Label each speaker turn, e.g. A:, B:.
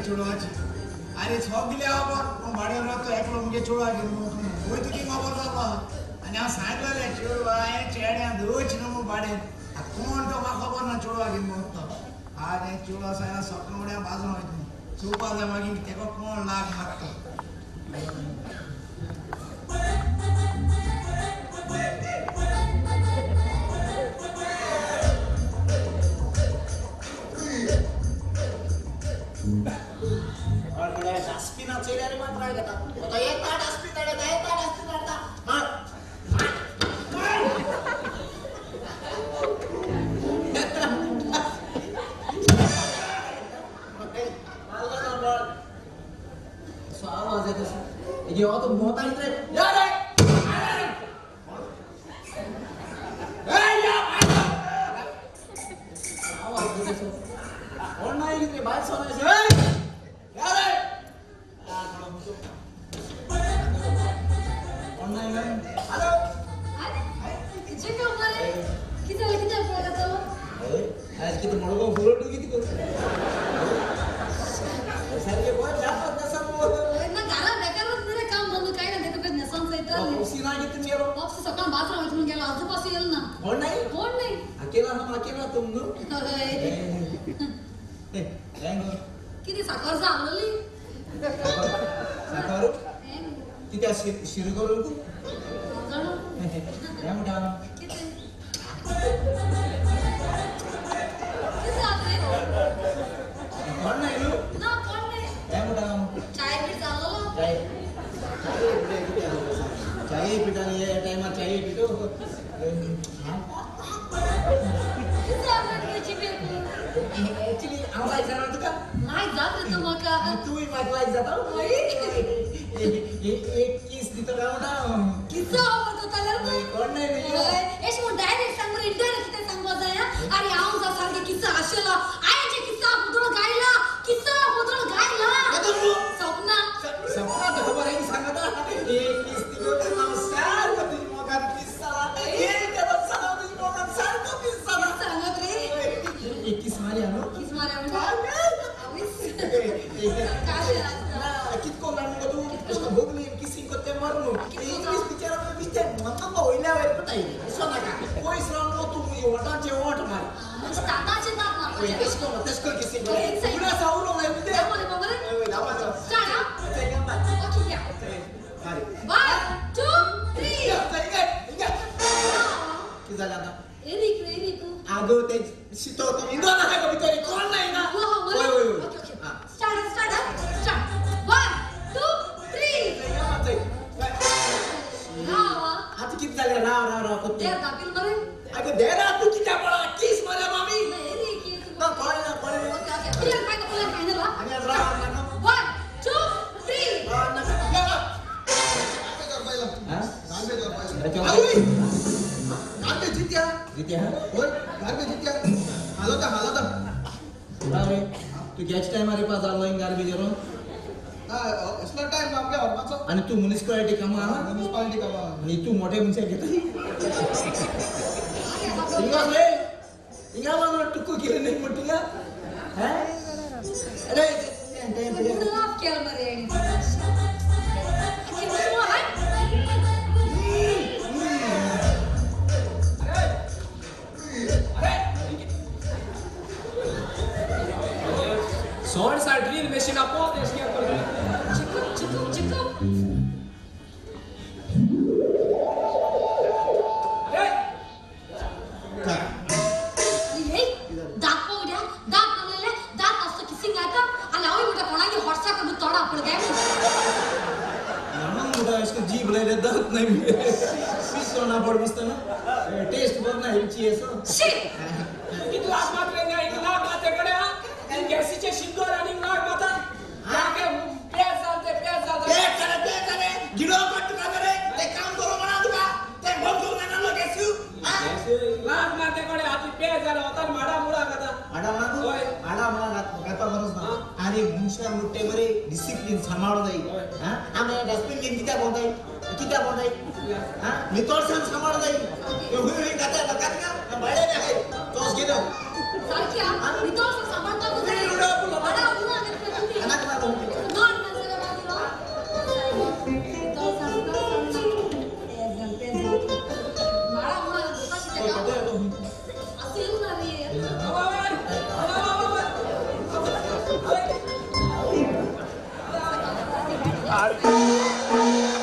A: चेडवाची. आरे सगळे खबर पूण भाड्यार रावता एकलो मुगे चेडवाक वय तुजी खबर जालो. आनी हांव सांगलेलें चेडवा हांवें चेड्या दोच न्हू भाडेन कोण तो म्हाका खबर ना चेडवाक घेवन भोंवता. आरे चेडवा सायना सपन उड्या बाजून वयता चोवपा जाय मागीर तेका कोण लाग मारता.
B: डस्टबिनात चोयल्यार मात राय घेता आतां येता डस्टबीन हाडटा येता डस्टबीन हाडटा मार आवाज येता हो तो मोता रे कोण नाही रे भायर सोना. हॅलो किती मडगांव फुलटू किती करू सारखे बोल जातात नसा बोल
C: ना घरा बेकारच रे काम धंदो काय ना देखो नेसान सहित
B: पॉप्सी ना किती मेरो
C: पॉप्सी सकाळ बाथरूम वचून गेला आजूपासून येईल ना.
B: कोण नाही
C: कोण नाही
B: अकेला हम अकेला तुम नु ए रँगो
C: किती साखर झालली
B: साखर किती शिरू करू तू
C: जाणो
B: हे मोठा
C: किती
B: कोण नाही
C: ना कोण नाही
B: हे मोठा
C: चाय पीठ झालं
B: चाय चाय पिटाने या टाइमार चाय पिटो. ऍक्च्युली हांव लायक जाणा तुका
C: लायक जात रे तूं म्हाका
B: तूंय म्हाका लायक जाता. एक किस दिता काय म्हणटा
C: किस्सो आवडतो
B: तूं कोण नाही
C: एश म्हूण डायरेक्ट सांग मरे इनडायरेक्ट कितें सांगपा जाय. अरे हांव जा सारकें किस्सा आशिल्लो आयचे किस्सा हुदळ गायला किस्सा हुदळ गायला सपना
B: सपना तर खबर आहे सांगता एक किस दिलो हांव सारको तुज्या मोगान किस जाला एक जाला तुज्या मोगान सारको किस जाला
C: सांगत रे.
B: एक किस मारया न्हू
C: किस मारया म्हणटा
B: कितको ना मुगो तूं अशें भोगली किसिंग कोत्ते मर न्हू इंग्लीश पिक्चरा पिक्चर म्हाका वयल्या वयर पळय असो नाका पयस रावन न्हू तूं मुगे वोटाचे वोट मार
C: दाताचे दात मार
B: तेश कर तेश कर किसिंग उडा सावरो लाय म्हणजे
C: स्टार्ट. ओके या 1 2 3
B: कितें जालें आतां
C: एरिक रे एरिक
B: आगो ते शितो तो इंदो ना गो भितर कोण नाही ना. होय होय होय
C: okay okay start start start 1 2 3.
B: आतां कितें जालें राव राव राव कोत्ते
C: देर दाबील मरे
B: आगो देरा तूं कित्याक पळा किस मारया मामी
C: एरिक
B: ना कोण ना कोण.
C: Okay okay plan final plan final
B: आनी राव ना
C: 1 2 3.
B: राव ना
D: हां गार्बेज जित्या
B: जित्या
D: होय गार्बेज जित्या हालवता हालवता
B: अरे तू गॅच टायमार येवपा जाल्लो हिंग गार्बेज व्हरून
D: ना असलो टायम आपल्या व्हरपाचो.
B: आनी तूं मुनिसिपालिटी कामां
D: मुनिसिपालिटी कामां
B: आनी तूं मोठे मनशाक घेता हिंगा रे हिंगा मागो टुकू केलं नाही म्हण तुका. अरे
C: केलं मरे
E: सोड सा ड्रिल मशीन आपोआप देश करतो.
C: चिकू चिकू चिकू दात पळोवया दात मारलेले दात आसतो किसिंग आता आनी हांवूय म्हणटा कोणागे हॉटसाक तोडा पळय काय
B: म्हणून म्हणटा अशें जीभ लायले दात नाही पिसो ना पड दिसता ना टेस्ट बरो ना हेची असो
E: किती लाख मात्र लाख मारते कडे गॅसीचे शिंदोर आणि लाख मारतात पेज जाते पेज जाते
B: ते करे गिडो पट तुका करे ते काम करू म्हणा तुका ते बंद करू ना लो गॅस
E: लाख मारते कडे हाती पेज झाला होता माडा मुळा खाता
B: माडा मुळा होय माडा मुळा घालपा गरज ना. अरे मनशान मोठे बरे डिसिप्लीन सांबाळूंक जाय. आमी डस्टबीन घेवन कित्याक भोंवताय कित्याक भोंवताय नितळसाण सांबाळूंक जाय. हुंय हुंय खाता का भायले नाही तोच घेतो
C: सारखी नितळसाण सांबाळपाक जाय. असं येऊ ना रे.
E: अरे.